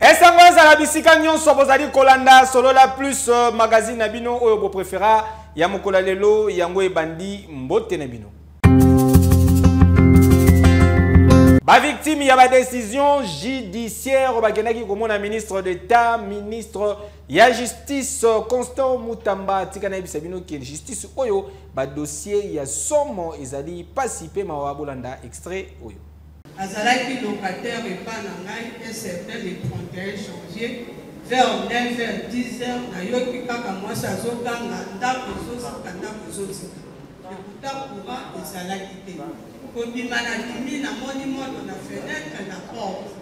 Esango ezala bisika nyonso bozali kolanda Solola Plus euh, magazine na bino oyo boprefera ya mokolo ya lelo yango ebandi mbote na bino. Ba victime ya ba décision judiciaire bakendaki komona ministre d'État, ministre ya justice Constant Mutamba. Tika nayebisa bino ke justice oyo ba dossier ya somo ezali pasi pe mawa. Bolanda extrait oyo. Azalaki locataire epa na ngai un certain le 31 janvier vers 9 heures 10 heures nayoki kaka mwasi azoganga ndako ezozika ndako ezozika ekuta courant ezalaki te kobima nabimi namoni moto na fenetre na porte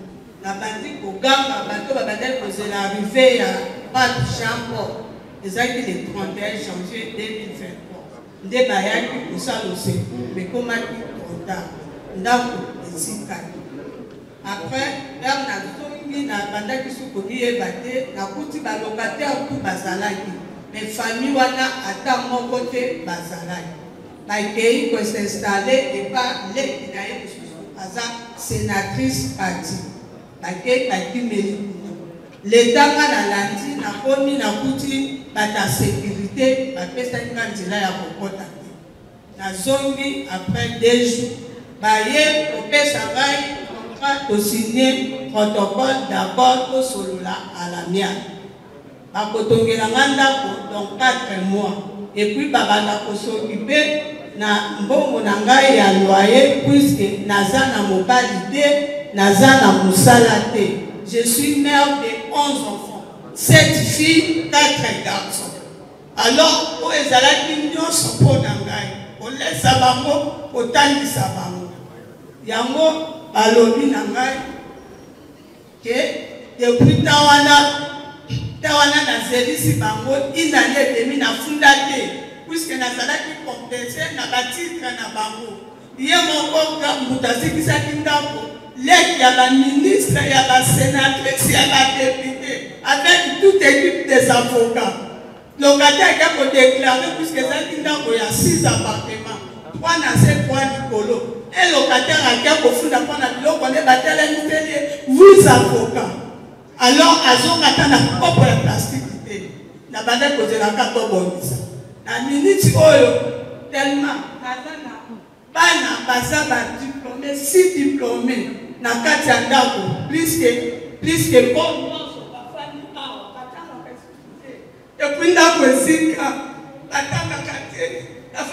nabandi koganga bato babandaki kozela arrive ya pape Jean Paul ezalaki le 31 janvier 2023 nde bayaki kosala secours mais ekomaki trop tard ndako esikaki après heure nazongi nabandaki su komiyeba te nakuti balocataire tout bazalaki mais famille wana ata moko te bazalaki bakei kosinstalle epa leki na ye mosusu aza sénatrice pati bakei bakimeli kuna leta nga nalandi nakomi nakuti bato ya sécurité bapesaki nga nzela ya kokɔta te nazongi après 2 jours baye kopesa ngai contrat tosigne protocole d'accord tosolola à l'amiable bakotongela nga ndako dans 4 mois et puis babanda kos'occuper na mbongo na ngai ya loyer puisque naza na mobali te naza na mosala te. Je suis mère de 11 enfants, 7 filles, 4 garçons. Alors oyo ezalaki nyonso mpo na ngai kolesa bango kotangisa bango yango balobi na ngai ke depuis temps wana temps wana nazelisi bango une année et demie nafunda te puisque nazalaki complexe na batitre na bango ye moko moto azikisaki ndako leki ya baministre ya basénatrice ya badéputé avec toute équipe des avocats locataire ake kodéclare puisque ezalaki ndako ya 6 appartement 3 na se 3 likolo e locataire ake kofunda mpona biloko nde batelemiseli ye vous avocats alors azonga ata na kopo ya plastique te na banda kozelaka tobongisa na miniti oyo tellement naza na bana baza badiplôme si diplôme na kati ya ndako plus que mpo nyonso bafandi awa batangaka lisusu te et puis ndako esika batangaka te.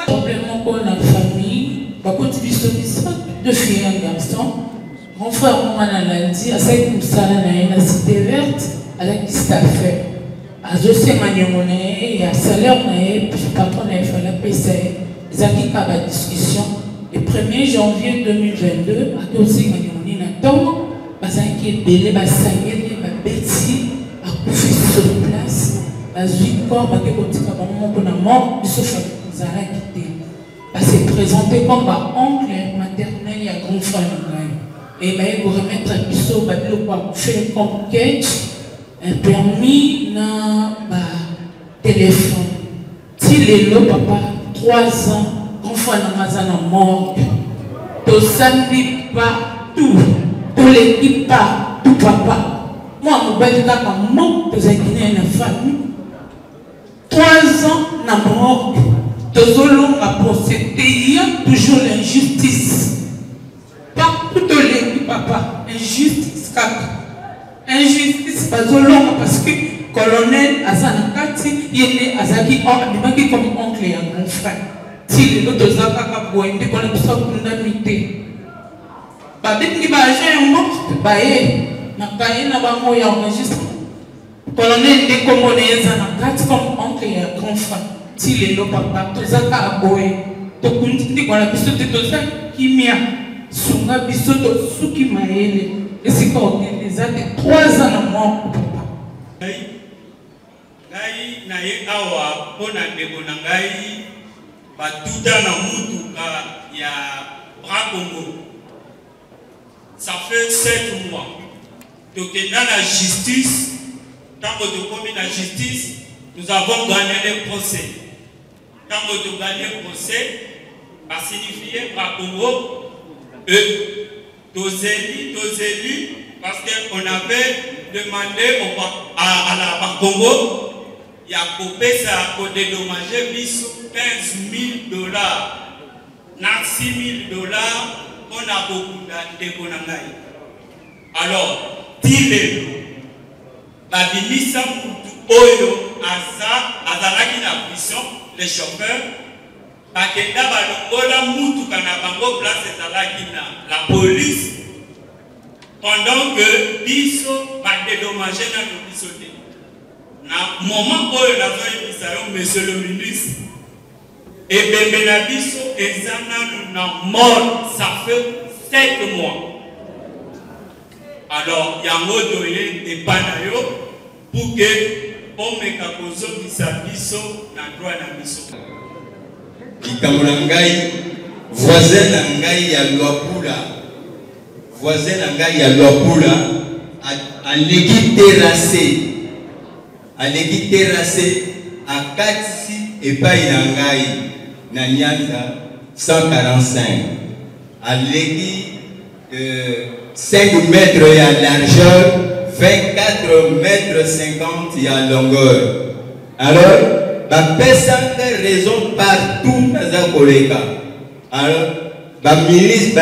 Problème moko na famille bakoti biso misato, deux filles, un garçon. Mon frère moko nalandi asalaki mosala na ye na Cité Verte, azalaki staffer, azosenga niongo na ye ya salaire na ye, patron na ye fallait apesa ye. Ezalaki kaka badiscussion. Le 1er janvier 2022 atosenga niongo nini na ntongo bazalaki ebele basangeli babeti akufi sur place. Bazwi corps bake kotika bango moko na mort. Biso famille tozalaki te. Base présente comme baoncle maternel ya grand frère na ngai e baye koremettre biso babiloko akufeli comme ketch, un permis na batelefone. Ti lelo papa, 3 ans grand frère na ngai aza na morgue. Tosambi partout, toleki partout. Papa mwa mobali kaka moko tozalaki na ye na famille, 3 ans na morgue, tozolonga procès te. Ya toujours l'injustice partout toleki papa, injustice kaka injustice. Bazolonga parce que colonel aza na kati, ye nde azalaki abimaki comme oncle ya grand frère. Ti lelo toza kaka boye. Ndeko na biso akundami te. Babengi baagent ya morgue, baye na kaye na bango ya enregistrement. Colonel nde kombo na ye eza na kati comme oncle ya grand frère. Ti lelo papa toza kaka boye tokundi ndeko na biso te toza kimia sunga biso tosuki mayele esika okende eza te 3 ans na moko papa. Ngai naye awa mpo na ndeko na ngai batuta na mutuka ya Bracongo. Ça fait 7 mois. Tokenda na justice, tango tokomi na justice, nous avons gagné le procès. Tango to gagné procès, ba signifie Bracongo et tozeli tozeli parce que on avait demandé au, à, à la Bracongo ya kopesa kodedommage biso 15 000 dollars na 6 000 dollars mpo na kokunda ndeko na ngai. Alors ti lelo babimisa mutu oyo aza azalaki na prison, le chauffeur, bakenda balongola mutuka na bango place ezalaki na la police pendant que biso ba dedommage nano biso te. Na moment oyo nazoyebisa yo monsieur le ministre, Ebembe na biso eza nanu na morgue, ça fait 7 mois. Alors yango toye epa na yo pour que omeka kozongisa biso na droit na biso. Likambo na ngai, voisin na ngai ya Luapula, voisin na ngai ya Luapula aleki terrasse Aleki terrasse akatisi epai na ngai na Nyanza 145 aleki euh, 5 mètres ya largeur 24 mètres 50 ya longueur alors bapesa nga raison partout naza koleka alors baministre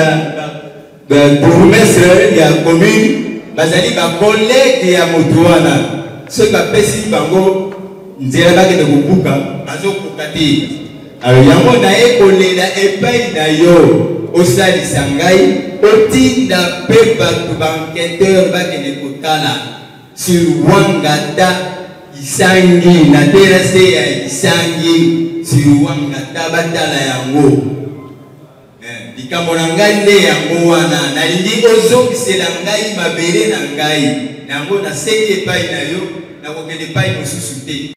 ba bourgmestre ya commune bazali ba collègue ya moto wana soki bapesi bango nzela bakende kobuka bazokoka te alors yango naye kolela epai na yo osalisa ngai otinda mpe bato baenquêteur bakende kotala sur wangata isangi na terase ya isangi sur wangata batala yango. Eh, likambo na ngai nde yango wana, nalingi ozongisela ngai mabele na ngai, na yango nasengi epai na yo, nakokende epai mosusu te.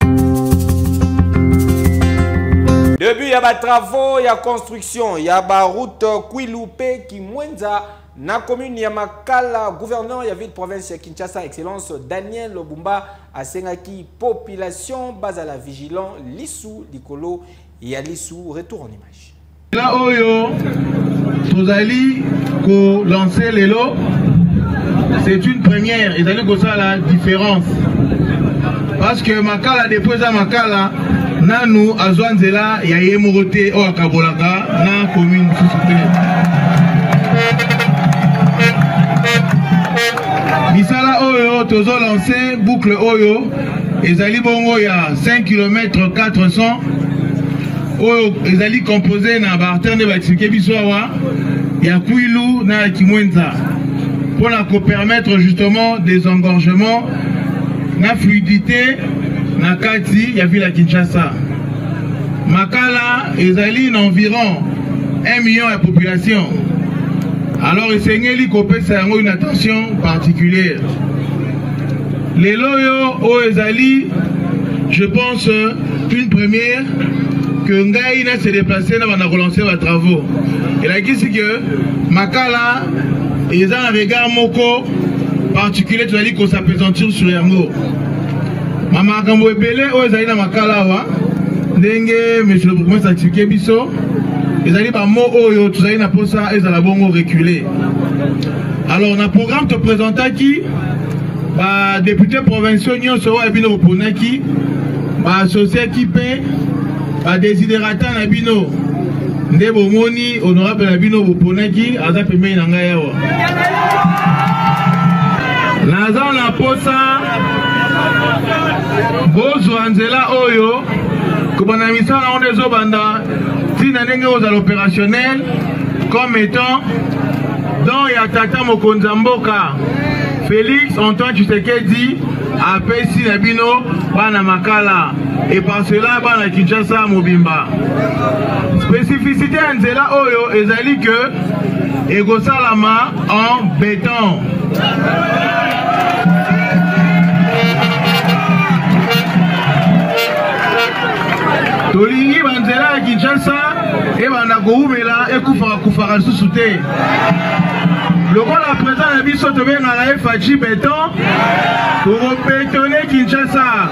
Début ya ba travaux ya construction ya ba route Kwilu pe Kimwenza na commune ya Makala. Gouverneur ya ville province ya Kinshasa excellence Daniel Bumba asengaki population bazala vigilant lisu likolo ya lisu. Retour en image. La oyo tozali ko lancer lelo, c'est une première, ezali kosala différence parce que Makala depuis eza Makala nanu azwa nzela ya ye moko te oyo akabolaka na commune mosusu te. Misala oyo tozo lancer boucle oyo ezali bongo ya 5 km 400 oyo ezali compose na ba artère nde ba expliquer biso awa ya Kwilu na ya Kimwenza mpo na ko permettre justement des engorgements na fluidité na kati ya ville ya Kinshasa. Makala ezali na environ 1 million ya population, alors esengeli kopesa yango une attention particulière. Lelo oyo oyo ezali je pense une première que ngai na se déplacer na banda kolancer ba travaux, elakisi que Makala eza na regard moko particulier, tozali kosapesantir sur yango. Makambo ebele oyo ezali na Makala awa, ndenge monsieur le bourgmestre expliqué biso, ezali bamo oyo tozali na posa ezala bongo reculer. Alors na programme topresentaki ba députés provinciaux nyonso oyo bino boponaki, baasociaki mpe badesiderata na bino, nde bomoni honorable na bino boponaki aza pembeni na ngai awa. Naza na posa bozwa nzela oyo kobanda misala yango nde ezobanda ntina ndenge ozala opérationnel comme étant don ya tata mokonzi ya mboka Félix Antoine Tshisekedi. apesi na bino bana Makala et par cela bana Kinshasa mobimba. Spécificité ya nzela oyo ezali que ekosalama en béton. Tolingi banzela ya Kinshasa ebanda kowumela, ekufaka kufaka lisusu te. Lokola président na biso tobengaka ye Fatshi Beton, tokobetone Kinshasa.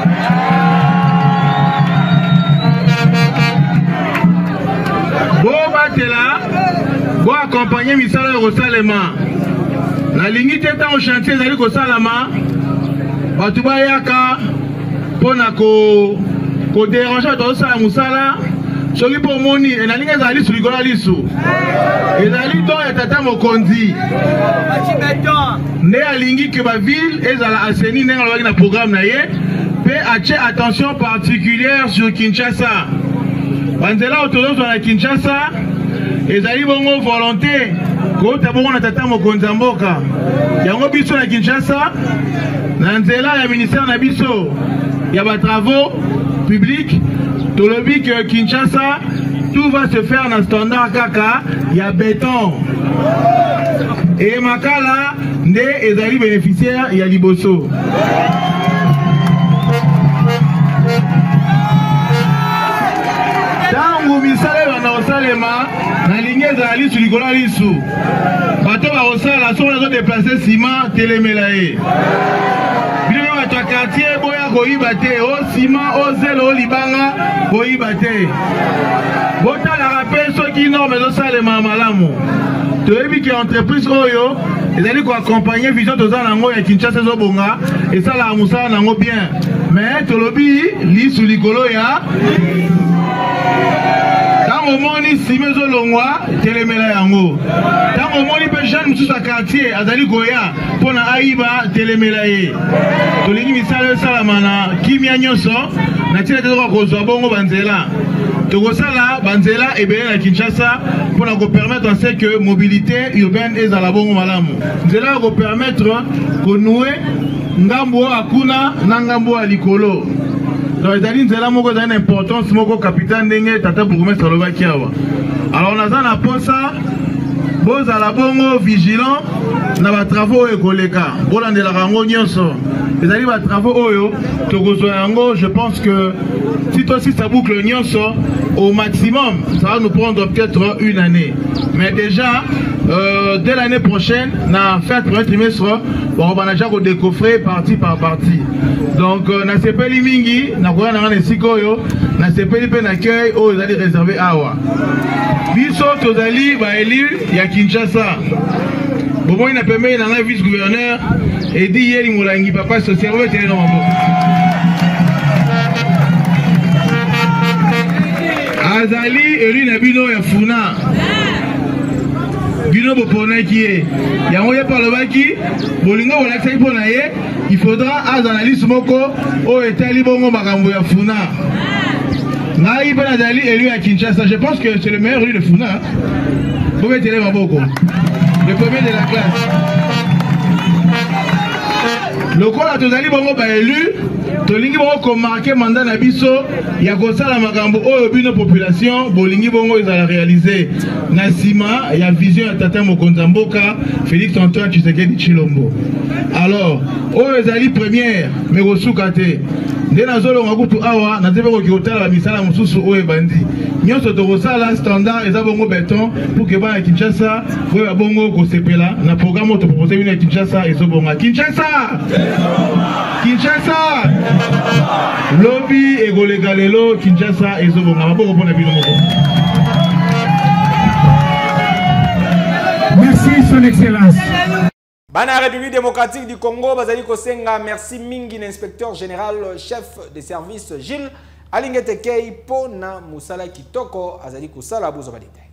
Bobatela, boakompagne misala ya kosalema. Nalingi te ntango chantier ezali kosalama bato bayaka mpo na koderange bato bazosala mosala. Soki mpo omoni nalingi ezala lisu likolo ya lisu, ezali don ya tata mokonzi nde alingi ke baville ezala aseni ndenge alobaki na programme na ye, mpe atie attention particulière sur Kinshasa. Banzela oyo tozozwa na Kinshasa ezali bongo volonté kouta bongo na tata mokonzi ya mboka. Yango biso na Kinshasa, na nzela ya ministère na biso ya ba travaux publics, tolobi que Kinshasa tout va se faire na standard kaka ya béton. Et Makala nde ezali bénéficiaire ya liboso. Ntango misala ebanda kosalema, nalingi ezala lisu likolo ya lisu. Bato bakosala soki nazodeplace nsima, telemela ye. Bino bato ya quartier boya koyiba te, o nsima, o zelo, o libanga, koyiba te. Botalaka mpe soki norme ezosalema malamu. Toyebi ke entreprise oyo ezali koaccompagne vision toza nango ya Kinshasa ezobonga, esalaka mosala nango bien, mais tolobi lisu likolo ya ntango omoni nsima ezolongwa, telemela yango. Ntango omoni mpe jeune mosusu ya quartier azali koya mpo na ayiba, telemela ye. Tolingi misala esalama na kimia nyonso, na ntina te tokoka kozwa bongo banzela. Tokosala banzela ebele na Kinshasa mpo na kopermettre à ce que mobilité urbaine ezala bongo malamu. Nzela ya kopermettre konue ngambo oyo akuna na ngambo oyo ya likolo. Donc ezali nzela moko ezali na importance moko capitale ndenge tata bourgmestre alobaki awa. Alors naza na posa bozala bongo vigilant na ba travaux oyo ekoleka, bolandelaka yango nyonso. Ezali ba travaux oyo tokozwa yango, je pense que si tosisa boucle nyonso au maximum, ça va nous prendre peut-être une année. Mais déjà, dès l'année prochaine, na fin premier trimestre, bon, on va déjà décoffrer partie par partie. Donc, na sepeli mingi, na koya na ngana esika oyo, na sepeli pe na accueil oyo ezali réservé awa. Biso tozali ba élu ya Kinshasa. Bomoi na pembeni na ngai vice-gouverneur Edi Yeli Molangi, papa social, obetele na maboko. Azali élu na bino ya Funa. Bino boponaki ye. Yango ye mpe alobaki bolingo bolakisaki mpo na ye, il faudra azala na lisu moko oyo etali bongo makambo ya Funa. Ngai mpe nazali élu ya Kinshasa. Je pense que c'est le meilleur élu de Funa. Bobetele maboko. Le premier de la classe. Lokola tozali bongo ba élu, tolingi bongo komarke mandat na biso ya kosala makambo oyo bino population bolingi bongo ezala réalisé na nsima ya vision ya tata mokonzi ya mboka Félix Antoine Tshisekedi Tshilombo. Alors oyo ezali première, mais kosuka te. Nde nazolonga kutu awa, naza mpe koki kotala misala mosusu oyo ebandi. Nyonso tokosala standard eza bongo béton pour que bana Kinshasa boyeba bongo kosepela na programme oyo topropose bino ya Kinshasa ezobonga. Kinshasa! Kinshasa! Lobi ekoleka lelo, Kinshasa ezobonga. Maboko mpona bino moko. Merci, Son Excellence. Bana République démocratique du Congo, bazali kosenga merci mingi na inspecteur général chef de service Gilles Alingete Key po na musala kitoko azali kosala bozo ba détail.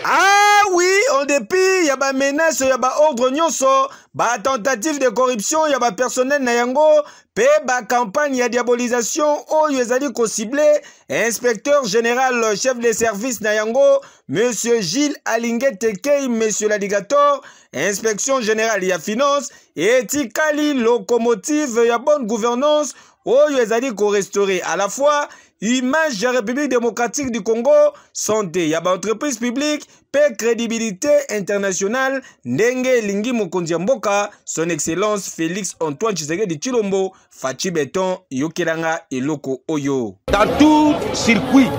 Ah oui, en dépit ya ba menace ya ba ordre nyonso, Ba tentative de corruption ya bapersonnel na yango mpe bacampagne ya diabolisation oyo ezali kocibler inspecteur général chef de service na yango, monsieur Gilles Alingete Key, monsieur l'alligator. Inspection générale ya finance etikali locomotive ya bonne gouvernance oyo ezali korestaurer à la fois image ya République démocratique du Congo, santé ya baentreprise publique mpe crédibilité internationale, ndenge elingi mokonzi ya mboka, Son Excellence Félix Antoine Tshisekedi Tshilombo, Fatshi Béton. Yokelanga eloko oyo. Dans tout circuit,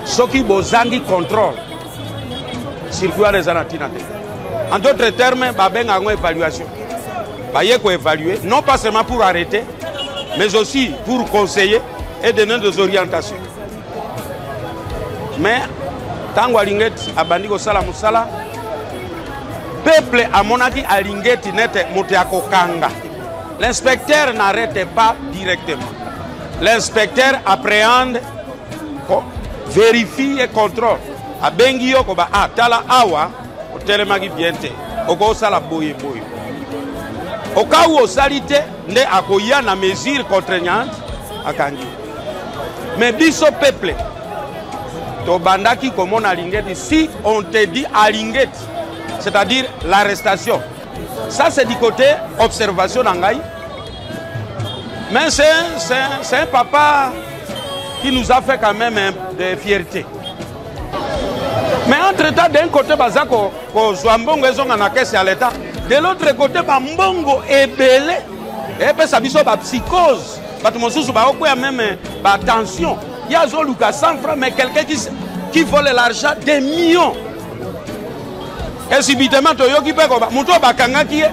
soki bozangi contrôle, circuit wana eza na ntina te. En d'autres termes, babenga yango évaluation. Baye koévaluer non pas seulement pour arrêter, mais aussi pour conseiller et donner des orientations. Mais ntango Alingeti abandi kosala mosala, peuple amonaki Alingeti nete moto ya kokanga. L'inspecteur n'arrête pas directement, l'inspecteur appréhende, vérifie et contrôle. Abengi yo koba: "Ah, tala awa, otelemaki bien te, okosala boye boye." Okau osali te, nde akoya na mesure contraignante, akangi. Mais biso peuple tobandaki komona Alingeti, si on te dit Alingeti, c'est-à-dire l'arrestation. Ça, c'est du côté observation na ngai. Mais c'est un papa qui nous a fait quand même de fierté. Mais entre temps, d'un côté baza kozwa mbongo ezonga na caisse ya l'État, de l'autre côté bambongo ebele epesa biso bapsychose. Bato mosusu baokwea, même batension. Ye azoluka 100 francs, mais quelqu'un qui vole l'argent des millions. Et subitement toyoki mpe koba moto oyo bakangaki ye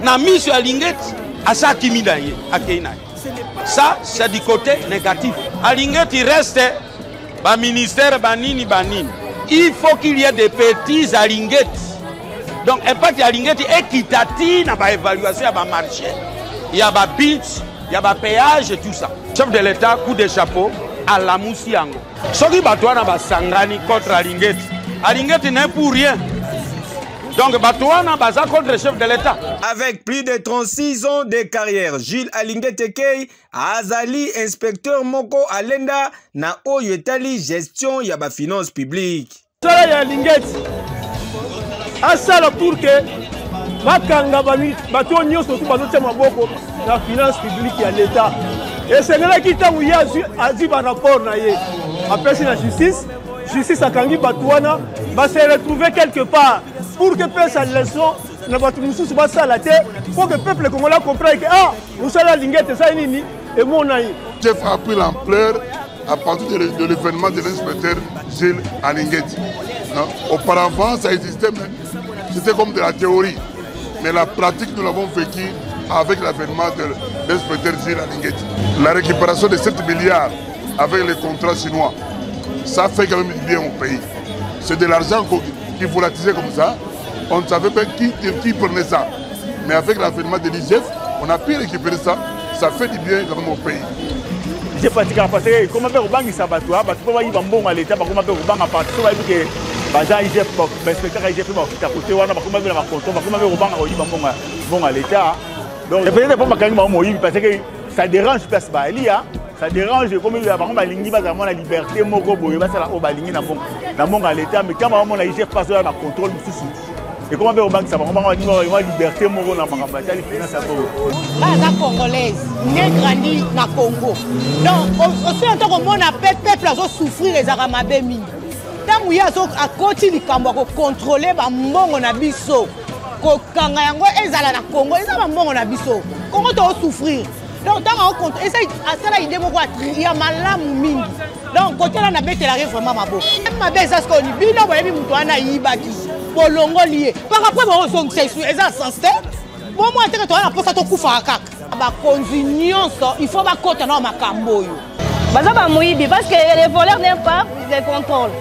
na miso ya Alingeti asa akimi na ye, akei na ye. Ça, c'est du côté négatif. Alingeti reste baministère banini banini. Il faut qu'il y ait des petits Alingeti. Donc impact ya Alingeti ekita ti na baévaluation ya bamarché, ya babeach, ya bapéage et tout ça. Chef de l'État, coup de chapeau, alamusi yango. Soki bato wana basangani contre Alingeti, Alingeti n'est pour rien. Donc bato wana baza contre chef de l'État. Avec plus de 36 ans de carrière, Gilles Alingete Key azali inspecteur moko alenda na oyo etali gestion ya bafinance publique. Mosala ya Alingeti, asala pour que bakanga bato oyo nyonso tu bazotia maboko na finance publique ya l'État. Esengelaki ntango ye azwi barapport na ye, apesi na justice, justice akangi bato wana, base retrouver quelque part pour que pesa leçon na bato mosusu basala te, pour que peuple congolais comprendre que ah, mosala Alingete esali nini, emonani. Chef a pris l'ampleur à partir de l'événement de l'inspecteur Gilles Alingeti. Auparavant, ça existait, mais c'était comme de la théorie. Mais la pratique, nous l'avons vécu avec l'avènement de l'inspecteur Gilles Alingeti. La récupération de 7 milliards avec les contrats chinois, ça fait quand même du bien au pays. C'est de l'argent qui volatilisait comme ça. On ne savait pas qui prenait ça. Mais avec l'avènement de l'IGF, on a pu récupérer ça. Ça fait du bien quand même au pays. Je pratikaka parce que ekoma mpe kobangisa bato, bato mpo bayiba mbongo ya leta, bakoma mpe kobanga parti. So bayebi ke baza IGF, bainspecteur ya IGF bakita kote wana, bakoma mpe na bacontrôle, bakoma mpe kobanga koyiba mbongo ya leta. Donc peut-être mpo bakangi bango moyibi, parce que ça dérange place baali, ça dérange. Ekomi bango balingi bazala mwa na liberté moko boye, basala oyo balingi na mbongo ya leta. Mais ntango baomona IGF mpasi oyo na contrôle mosusu, ekoma mpe kobangisa bango. Bango balingi mwa liberté moko na makambo etali finance ya bongo. Nga aza Congolaise, nde grandi na Congo. Donc osila nto komona mpe peuple azosouffrir, ezalaka mabe mingi. Ntango ye akoti likambo ya kocontrôler bambongo na biso, kokanga yango ezala na Congo, eza bambongo na biso Congo, toosouffrir. Donc ntango asala idée moko ya malamu mingi, donc kote wana nabetelaki vraiment maboko. Mabe eza sikoyo ni bino boyebi moto wana ayibaki, bolongoli ye, par rapport baozongisa esu, eza sens te. Bomwana teke toza na mposa tokufaka kaka. Bakonzi nyonso, il faut bakota na makambo oyo. Baza bamoyibi, parce que les voleurs n'aiment pas les contrôles.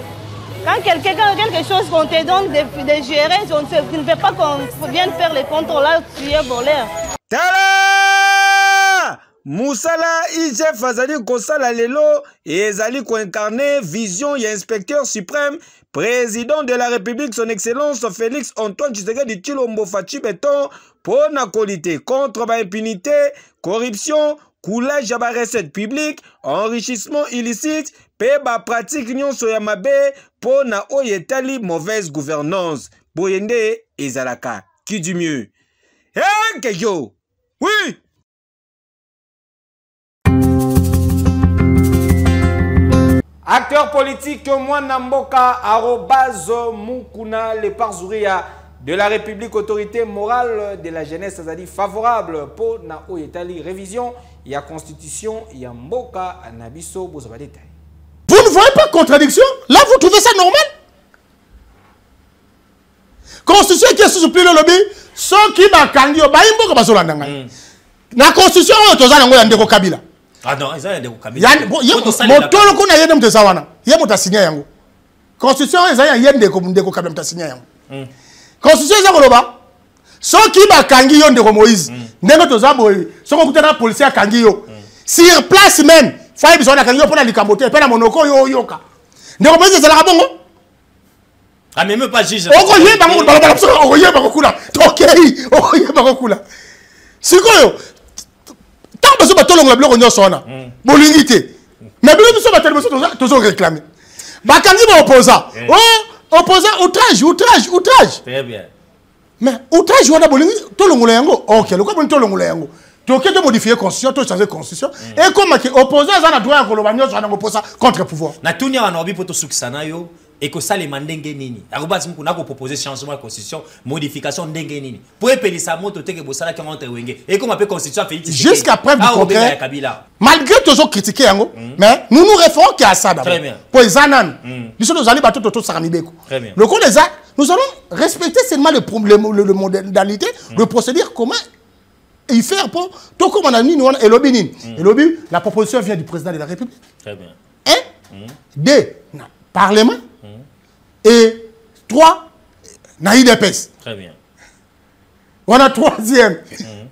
Quand quelqu'un, quand quelque chose qu'on te donne de gérer, tu ne veux pas qu'on vienne faire les contrôles. Là, tu es voleur. Tala. Mosala IGF azali kosala lelo ezali koincarne vision ya inspecteur suprême président de la République son excellence Félix Antoine Tshisekedi Tshilombo Fatshi Beton mpo na kolite contre ba impunité, corruption, coulage ya ba recette publique, enrichissement illicite mpe ba pratique nyonso ya mabe mpo na oyo etali mauvaise gouvernance. Boye nde ezalaka. Qui du mieux? Hey, Oui! Acteur politique Mwana Mboka arobase Mukuna le Parzouria de la République autorité morale de la jeunesse azali favorable pour na oyo etali révision ya constitution ya mboka na biso bozwa ba détail. Vous ne voyez pas contradiction? Là vous trouvez ça normal? Constitution qui est sous plus le lobby soki bakangi yo bayi mboka bazolanda ngai. Na constitution oyo toza nango ya ndeko Kabila. Ah non, eza ya ndeko Kabila. Motolo kuna ye nde moto eza wana. Ye moto asinya yango. Constitution oyo eza ya ye ndeko ndeko Kabila moto asinya yango. Constitution eza koloba soki bakangi yo ndeko Moïse ndenge toza boye soki okutana na policier akangi yo sur place même faye biso wana akangi yo mpo na likambo te mpe na monoko oyo oyoka. Ndeko Moïse ezalaka bongo? Ah, mais même pas juge. Okoyeba ngo balabala biso okoyeba ngo kuna. Tokei okoyeba ngo kuna. Sikoyo ntango bazo batolongola biloko nyonso wana bolingi te. Mais bino biso bato liboso tozo réclamer. Bakangi ba opposant. Oh, opposant outrage, outrage, outrage. Très bien. Mais outrage wana bolingi tolongola yango. OK, lokola bolingi tolongola yango. Toke to modifier constitution, to changer constitution. Et comme que opposant aza na droit ya koloba nyonso wana ngoposa contre pouvoir. Na tuni awa na obi poto sukisa na yo ekosalema ndenge nini? Arobase Mukuna ko proposer changement ya constitution, modification ndenge nini? Po epelisa moto te ke bosalaki yango entre Wenge. Ekoma pe constitution ya Félix Tshisekedi. Jusqu'à preuve du Awa obenga contraire. ya Kabila. Malgré toujours critiquer yango, mais nous nous référons qu'à ça d'abord. Très bien. Po eza nanu. Biso tozali bato totosaka mibeko. Très bien. Lokola eza, nous allons respecter seulement le problème, le modalité, le procédure, comment y faire pour tout comme on a mis, nous, on a, elobi nini. Elobi, la proposition vient du président de la République. Très bien. 1, 2, na Parlement. Et 3, na UDPS. Très bien. On a troisième.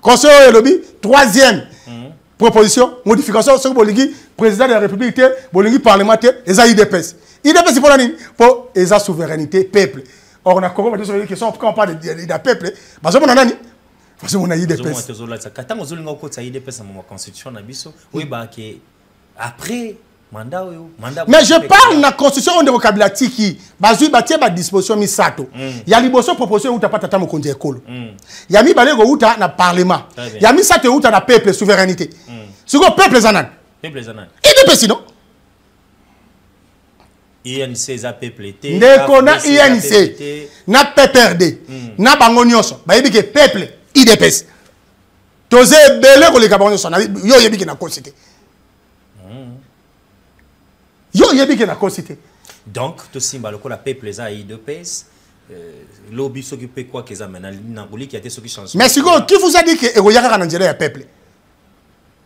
Conseil elobi, troisième. Proposition, modification, ce que bolingi, président de la République, bolingi parlementaire, les UDPS. UDPS, c'est pour la nini? Pour la souveraineté, peuple. Or, on a compris, parce que c'est une question, quand on parle de peuple, parce que on a nani? Parce que on a UDPS. Parce que on a Tango zolinga okotisa UDPS na mwa constitution na biso, oyeba ke après mandat oyo, mandat Mais je oyo, parle na constitution on de Kabila tiki, bazui batie ba disposition misato. Ya liboso proposition uta pa tata mokonzi ekolo. Ya mibale ko uta na parlement. Très bien. Ya misato uta na peuple souveraineté. Siko peuple za nani? Peuple za nani? UDPS non? INC eza peuple te. Ndeko na AFDC eza INC, peuple te. na PPRD, na bango nyonso, bayebi ke peuple UDPS. Toze ebele koleka bango nyonso, yo oyebi ke nakosi te. Yo oyebi ke nakosi te. Donc, tosimba lokola peuple eza UDPS, lobi soki pe quoi que eza maintenant, na koliki ya te soki changement. Mais sikoyo, qui vous a dit que ekoya kaka na nzela ya peuple?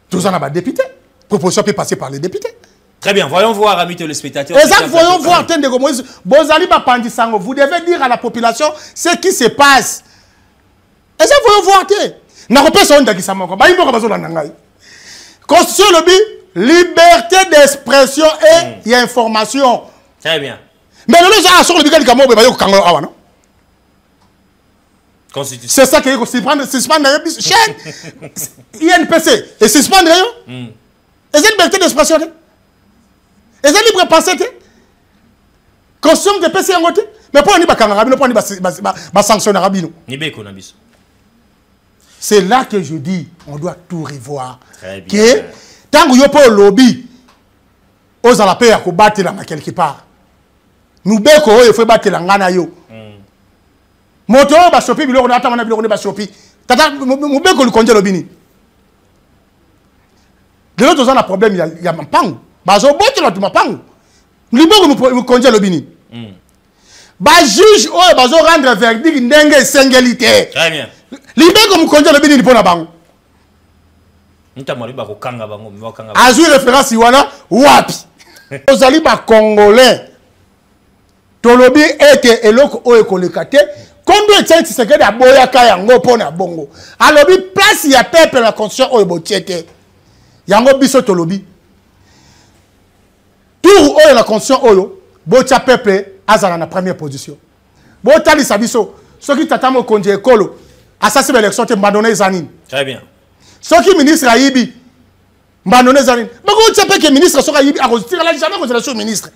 Toza na ba député. Proposition peut passer par les députés. Très bien, voyons voir, amis téléspectateurs. Exact, voyons voir, Tendeko Moïse. Bozali ba pandisango, vous devez dire à la population ce qui se passe. Exact, voyons voir, te. Na kopesa onda kisamoko. Ba imboka bazola na ngai. Constitution lobi, liberté d'expression et information. Très bien. Mais le gens sur le bigal kamo ba yo kango awa non? Constitution. C'est ça qui est suspendre, suspendre chaîne INPC et suspendre yo. Et c'est liberté d'expression. Et c'est libre pensée. Constitution de PC en côté. Mais pour on y va kanga rabino, pour on y va sanctionner rabino. Ni beko na biso. C'est là que je dis, on doit tout revoir. Très bien. Que tant que yo po lobby aux la paix ko battre la quelque part. Nous beko oyo faut battre la ngana yo. Moto ba sopi biloko na ata wana biloko ne ba sopi. Tata mubeko lukonje lobini. Lelo toza na problème ya mapangu. Bazo botola tu mapangu. Liboko mukonje lobini. Ba juge oyo bazo rendre verdict ndenge esengeli te. Très bien. Libeko mukonje lobini ni pona bango. Nta mali ba kokanga bango, ba kokanga bango. Azui référence wana wapi? Ozali ba congolais. Tolobi ete eloko oyo ekoleka te. Kombi Etienne Tshisekedi aboyaka yango mpo na bongo. Alobi place ya peuple na constitution oyo botie te. Yango biso tolobi tour oyo na constitution oyo, botya peuple azala na première position. Botalisa biso soki tata mokonzi ya ekolo asasi baélection te, mbando na eza nini? Très bien. Soki ministre ayibi, mbando na eza nini? Bakotya mpe ke ministre soki ayibi, akotikala jamais kozala sur ministre.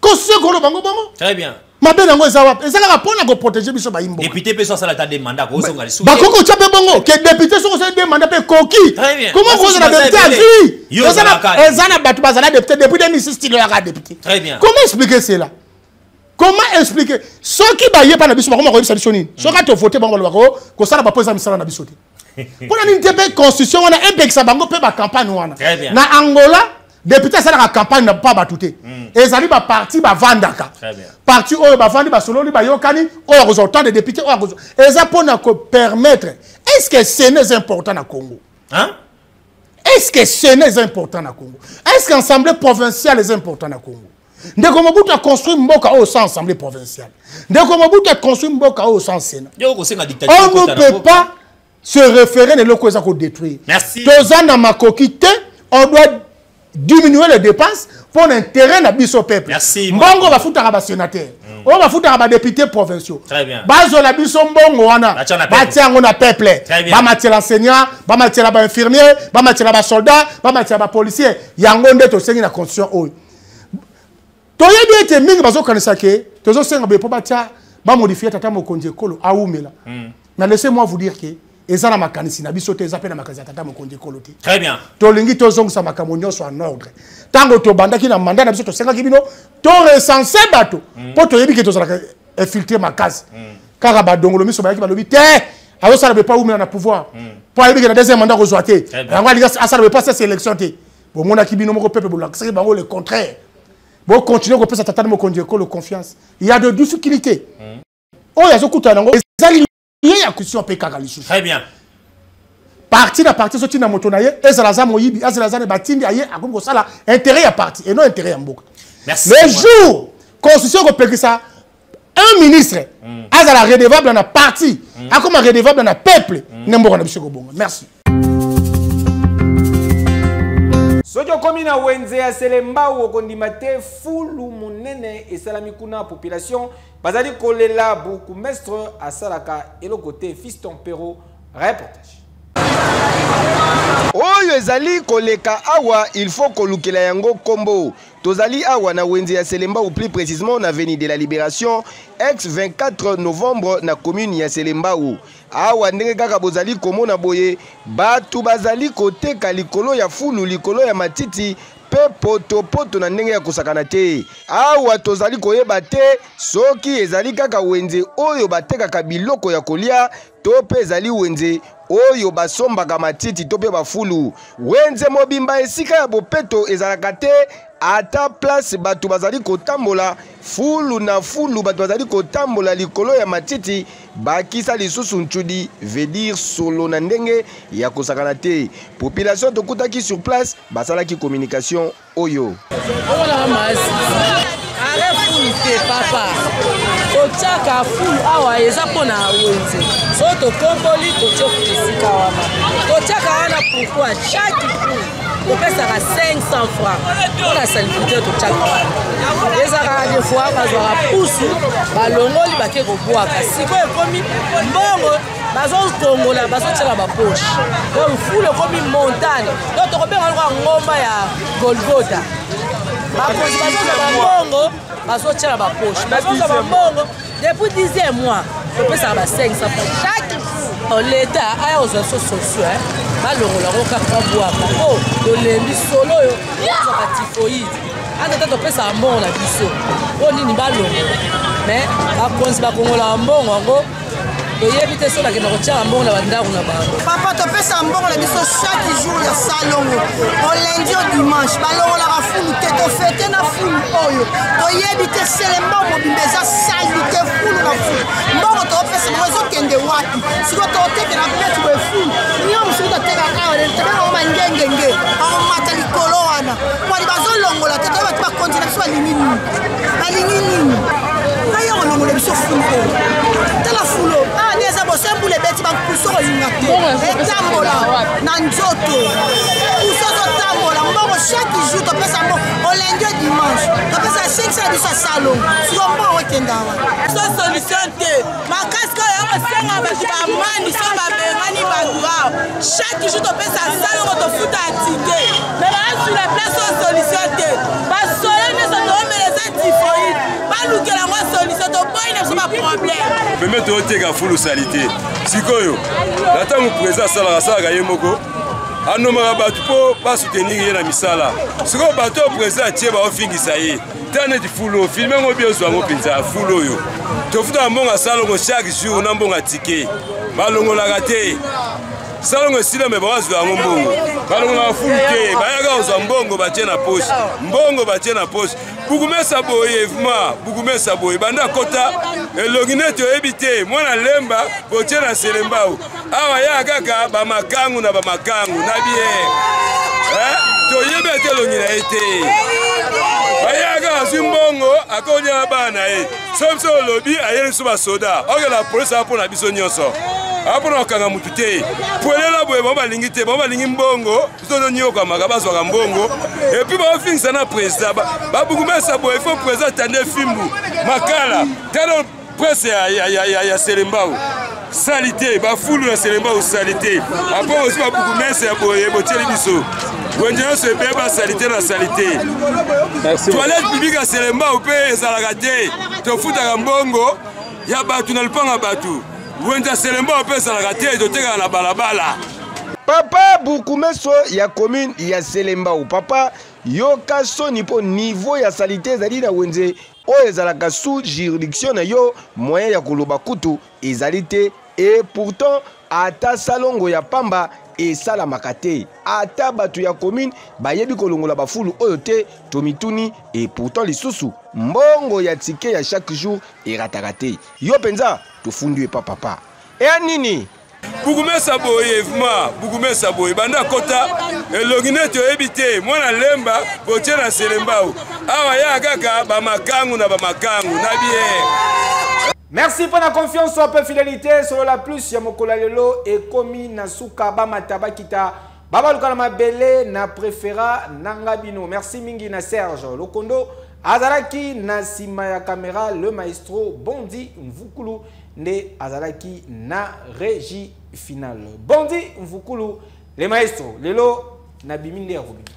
Constitution ekoloba ngo bongo. Très bien. Mabe nango eza wapi? Eza kaka mpona koprotege biso bayimbo. Député mpe so asala ata deux mandats, akozonga lisusu. Bakoki kotya mpe bongo ke député soki osali deux mandats mpe ekoki. Très bien. Comment kozala Basusu député à baza vie? ebele. Yo ozalaka. Eza na bato bazala député depuis 2006, tilo yaka député. Très bien. Comment expliquer cela? Comment expliquer? Soki bayepa na biso, bakoma koyebisa biso nini? Soki atovote bango, balobaka kosala bapo eza misala na biso te. Mpona nini te mpe constitution wana epekisa bango mpe bacampagne wana? Très bien. Na Angola, député asalaka campagne na pa bato te. Ezali baparti bavandaka. Très bien. Parti oyo bavandi, basololi, bayokani, oyo akozwa autant de député, oyo akozwa. Eza mpona kopermettre. Est ce que sénat eza important na Congo? Hein? Est ce que sénat eza important na Congo? Est ce que assemblée provinciale eza important na Congo? Ndeko Mobutu a construit mboka oyo sans assemblée provinciale. Ndeko Mobutu a construit mboka oyo sans sénat. Yo okosenga dictature On ne ekota na peut mboka. pas se référer na eloko eza kodétruire. Merci. Toza na makoki te. On doit diminuer les dépenses pour l'intérêt na biso peuple. Merci. Mbongo bafutaka basénateur, oyo bafutaka badéputé provinciaux, Très bien. bazola biso mbongo wana, Batia na peuple. batia yango na peuple. Très bien. Bamatiela enseignant, bamatiela bainfirmier, bamatiela basoldat, bamatiela bapolicier. Yango nde tosengi na constitution oyo. Toyebi ete mingi bazokanisa ke tozosenga boye mpo batia bamodifie tata mokonzi ekolo awumela. Mais laissez-moi vous dire que eza na makanisi na biso te, eza mpe na makanisi ya tata mokonzi ekolo te. Très bien. Tolingi tozongisa makambo nyonso en ordre. Ntango tobandaki na mandat na biso, tosengaki bino torecense bato, mpo toyebi ke tozalaka infiltré makasi. Kaka badongolo miso bayaki, balobi te azosala boye mpo awumela na pouvoir, mpo ayebi ke na deuxième mandat kozwa te. Très bien. Yango alingi asala boye mpo asesa élection te. Bomonaki bino moko peuple, bolakisaki bango le contraire. Bocontinue kopesa tata na mokonzi ekolo confiance. Il y a de difficultés oyo azokutana nango, eza lié ya question mpe kaka lisusu. Très bien. Parti na parti ezotinda moto na ye, ezala aza moyibi, ezala aza na batindi, aye akomi kosala intérêt ya parti et non intérêt ya mboka. Merci. Le jour constitution ekopekisa un ministre azala redevable na parti, akoma redevable na peuple, nde mboka na biso ekobonga. Merci. Soki okomi na wenze ya Selembao, okondima te, fulu monene esalami kuna. Population bazali kolela, bourgmestre asalaka eloko te. Fiston Pero, reportage. Oyo ezali koleka awa, il faut kolukela yango kombo. Tozali awa na wenze ya Selembao, plus précisément na avenue de la Libération, ex 24 novembre, na commune ya Selembao. Awa ndenge kaka bozali komona boye, bato bazali koteka likolo ya fulu, likolo ya matiti mpe potopoto na ndenge ya kosakana te. Awa tozali koyeba te soki ezali kaka wenze oyo batekaka biloko ya kolia to mpe ezali wenze oyo basombaka matiti to mpe bafulu. Wenze mobimba, esika ya bopeto ezalaka te. Ata place bato bazali kotambola, fulu na fulu, bato bazali kotambola likolo ya matiti, bakisa lisusu ntudi, veut dire solo na ndenge ya kosakana te. Population tokutaki sur place basalaki communication oyo. Omonaka masi are fulu te papa, totiaka fulu awa eza mpona wenze. So tokomboli, totie esika wana, totiaka wana. Pourquoi? Chaque jour topesaka 500 francs mpona salubrité. Totiaka wana, ezalaka des fois bazwaka pusu, balongoli, bake kobwaka. Sikoyo ekomi mbongo bazokongola, bazotiela bapoche. Donc fulu ekomi montagne, donc tokobenga lokola ngomba ya Golgota. Bakonzi bazozwa bambongo, bazotiela bapoche, bazozwa bambongo. Depuis 10e mois topesaka ba 500 francs chaque jour. Leta aya kozwa so solution, balongola yango kaka, babwaka po tolembi solo oyo, tozwaka typhoïde. Ata te topesaka mbongo na biso mpo nini balongola? Mais bakonzi bakongolaka mbongo yango, toyebi te so bakenda kotiaka mbongo na bandako na bango. Papa, topesaka mbongo na biso chaque jour ya salongo, au lundi au dimanche. Balongolaka fulu te, tofete na fulu oyo, toyebi te. Selembao mobimba eza salite, fulu na fulu. Mbongo topesa bango ezokende wapi? Sikoyo tokotekela beti boye fulu nio mosuku, totekaka awa, tobengango mangengenge, akomata likolo wana pwani bazolongola te. Toyeba te bakonzi na biso balingi nini, balingi nini. Ngai ya kolongola biso fulu oyo, tala fulo awa nde eza bose, mbula ebeti, bakuso kolinga te etambola na nzoto, kuso. Chaque jour topesa yango au lundi au dimanche, topesa 500 na biso ya salongo. Siko mbongo ekenda wana. So solution te makasi kaka ya kosenga bato bamani so babengani bato awa. Chaque jour topesa salongo, tofuta ya tike, me bazwi na place oyo solution te. Basolo nyonso toomela eza typhoïde, balukela yango solution, toboyi na biso baproblème. Pembe tooteka fulu salite. Sikoyo na ntango président asalaka, asalaka ye moko, anomaka bato mpo basoutenir ye na misala. Sikoyo bato oyo président atie baofingisa ye. Ta neti fulu oyo, filme yango bi ozwa yango mpenza. Fulu oyo tofutaka mbongo ya salongo chaque jour na mbongo ya tike, balongolaka te. Salongo esila, me bakazwa yango mbongo, balongolaka fulu te. Bayaka kozwa mbongo, batie na poche, mbongo batie na poche. Bukumesa boye ma bukumesa boye banda kota elongi neti oyebi te mwana lemba botie na selembau awa ya kaka bamakangu na bamakangu na biere, toyebi ete elongi na ye te. Bayaka azwi mbongo, akolia bana na ye. So biso olobi ayeli biso basoda, okela polisi aa mpo na biso nyonso, aa mpo na kokanga motu te. Pwelela boye bango balingi te, bango balingi mbongo. Biso tonyokamaka, bazwaka mbongo et puis baofingisa na président babukumesa boye. Faut président tande fimbu makala. Tala presse ya Selembao, saleté, bafulu na Selembao, saleté. Apres ozwi babukumese ya boye, botieli biso wenze nyonso ebeba, saleté na saleté. Toilette publique ya Selembao mpe ezalaka te. Tofutaka mbongo ya bato na lupanga ya bato. Wenze ya Selembao mpe ezalaka te, totekaka na balabala. Papa Bukumeso ya commune ya Selembao, papa yoka soni mpo niveau ya salite ezali na wenze oyo ezalaka sous juridiction na yo, moyen ya koloba kutu ezali te. Et pourtant ata salongo ya pamba esalamaka te, ata bato ya commune bayebi kolongola bafulu oyo te. Tomituni, et pourtant lisusu mbongo ya tike ya chaque jour erataka te. Yo mpenza tofundi epa papa eya nini? Bukumesa boye ma bukumesa boye banda kota elongi neti oyebi te mwana lemba botie na Selembao awa ya kaka bamakangu na bamakangu na biere. Merci pour la confiance mpe fidélité. Solola Plus ya mokolo ya lelo ekomi na suka. Bamata bakita, babaluka na mabele na préféra nanga bino. Merci mingi na Serge Lokondo azalaki na nsima ya caméra, le maestro Bondi Mvukulu nde azalaki na régie finale. Bondi Mvukulu le maestro, lelo nabimi nde ya kobima.